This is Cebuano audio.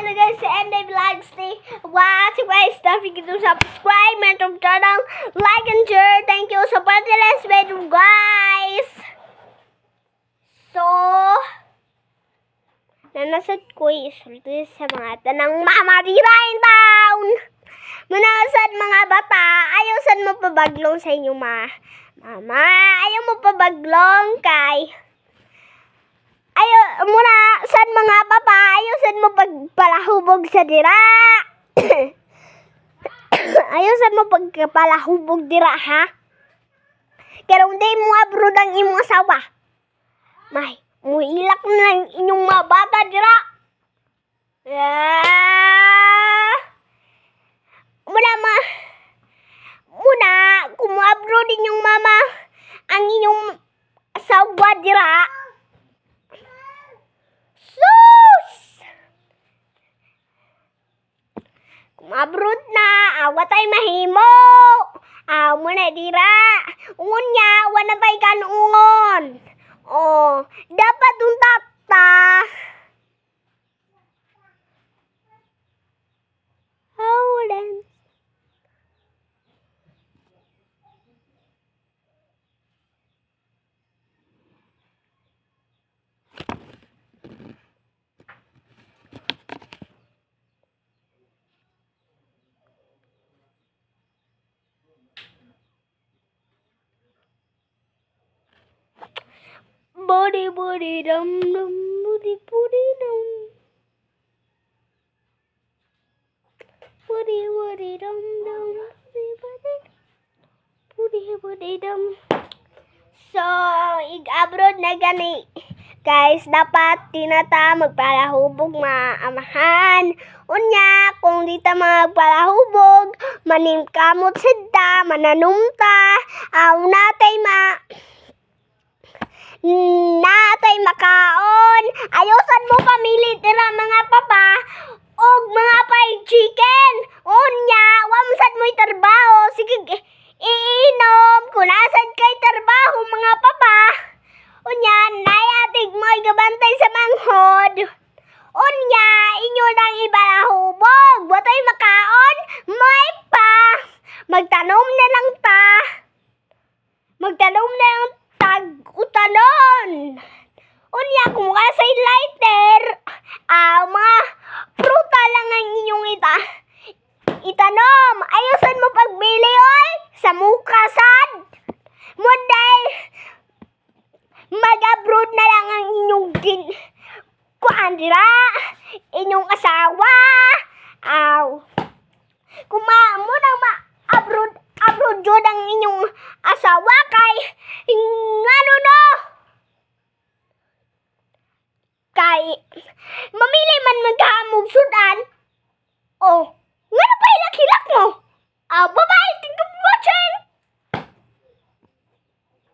Hello guys, sa Ende Vlogs ni watch guys, don't forget to subscribe my YouTube channel, like and share. Thank you support the last video guys. So, nanasad ko isulti sa mga tanang mama dira in town. Manasad mga bata, ayaw sad mo pabaglong sa inyong mama. Ayaw mo pabaglong kay ayaw muna sad mga papa, ayaw sad mo pagpalahubog sa dira. Ayaw sad mo pagpalahubog dira ha. Pero hindi mo abroad ang imong asawa. May muilak na lang inyong mga bata dira. Ah! Muna ma muna kung mo-abroad inyong mama ang inyong asawa dira. Sus! Kung abroad na, awa tay mahimo. Aw mo na dira. Unya, wala tay kanuungon. Oh, dapat unta ta. Hold. Body body dum dum body body dum body body dum dum body body body body dum. So, ig-abroad na gani. Guys, dapat tinata magpalahubog maamahan. Unya, kung di ta magpalahubog, manimkamot sidta, mananumta, aw natay ma natay makaon. Ayosan mo pamili dira mga papa og mga fried chicken. Unya, wa mo sad mo'y trabaho. Sige, iinom kung nasad kay trabaho mga papa. Unya, nayatig mo'y gabantay sa manghod. Unya, inyo nang ibalahubog. Watay makaon, may pa. Magtanom na lang ta. Magtanom na lang tag-utanon. Unya, kung kasay lighter, mga pruta lang ang inyong itanom. Ayusan mo pagbili, oy. Sa mukasad. Munday, mag-abroad na lang ang inyong kuan dira, inyong asawa. Aw. Kung munang ma-abroad, abroad jud ang inyong asawa kay ngano no? Kay mamili man magkaamog sudan. Oh.